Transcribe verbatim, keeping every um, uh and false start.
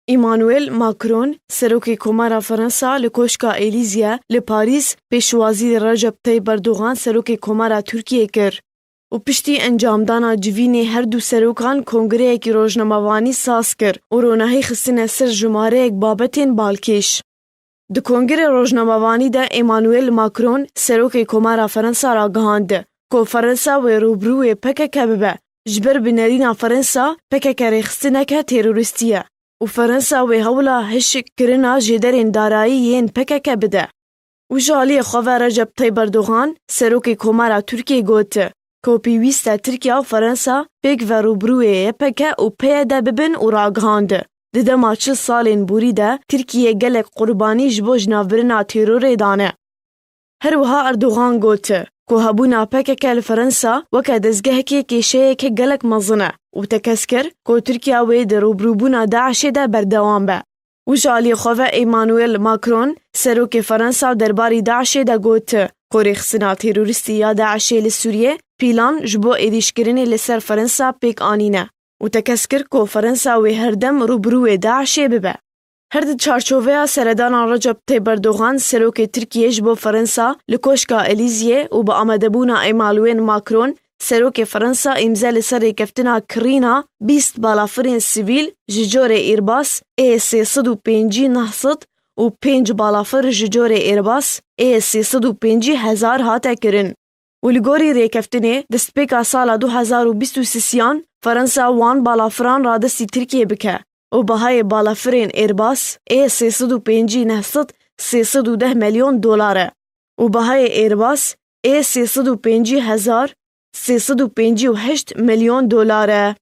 Emmanuel Macron, serokê Komara Fransa li Koşka Elîzye li Parîs pêşwazî Recep Tayyip Erdogan, serokê Komara Tirkiyê kir û piştî encamdana civînê her du serokan kongreyekî rojnamevanî saz kir û ronahî xistine ser jimareyek babetên balkêş. Di kongrê rojnamevanî de Emmanuel Macron, serokê Komara Fransa ragihand ku Fransa wê rûbirûyê P K K bibe, ji ber bi nerîna Fransa P K K rêxistineke terorîstî ye û Fransa wê hewla hişkkirina jêderên darayî yên P K K bide. Û ji aliyê xwe ve Recep Tayyip Erdogan, serokê Komara Tirkiyê got ku pêwîst e Tirkiye û Fransa pêk ve rûbirûyê Y P G û P Y D bibin û ragihand, di dema çil salên borî de Tirkiye gelek qurbanî ji bo jinavbirina terorê dane. Her wiha Erdogan got ku hebûna P K K li Fransa weke dezgehekê kêşeyeke gelek mezin e û tekez kir ku Tirkiye wê di rûbirûbûna DAIŞê de berdewam be. Û ji aliyê xwe ve Emmanuel Macron, serokê Fransa, derbarî DAIŞê de got ku rêxistina terorîstî ya DAIŞê li Sûriyê pîlan ji bo êrîşkirinê li ser Fransa pêk anîne û tekez kir ku Fransa wê herdem rûbirûyê DAIŞê bibe. Her di çarçoveya seredana Recep Tayyip Erdogan, serokê Tirkiyê ji bo Fransa li Koşka Elîzyê û bi amadebûna Emmanuel Macron, serokê Fransa, îmze li ser rêkeftina kirîna bîst balafirên sivîl ji corê Airbus A sê sed û pêncî neh sed û pênc balafir ji corê Airbus A sê sed û pêncî hezar hate kirin. Û li gorî rêkeftinê, destpêka sala du hezar û bîst û sisiyan Fransa wan balafiran radestî Tirkiyê bike û bahayê balafirên Airbus A sê sed û pêncî neh sed sê sed û deh milyon dolar e û bahayê Airbus A sê sed û pêncî hezar sê sed û pêncî û heşt milyon dolar e.